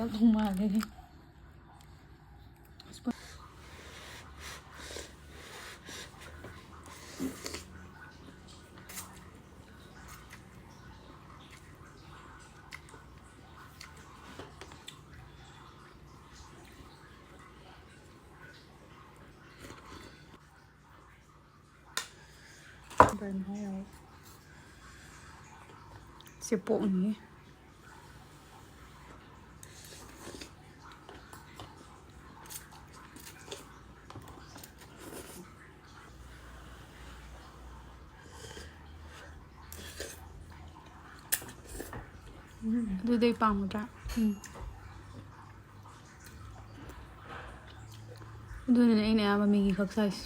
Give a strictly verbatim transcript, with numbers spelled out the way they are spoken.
ꯌꯥꯝ ꯊꯣꯡ ꯃꯥꯜꯂꯦ꯫ ꯁꯦ ꯄꯣꯛꯅꯤ꯫ ꯑꯗꯨꯗꯩ ꯄꯥꯝꯒꯗ꯭ꯔꯥ? ꯎꯝ꯫ ꯑꯗꯨꯅꯅꯦ ꯑꯩꯅ ꯑꯌꯥꯝꯕ ꯃꯦꯒꯤ ꯈꯛ ꯆꯥꯏꯁꯦ꯫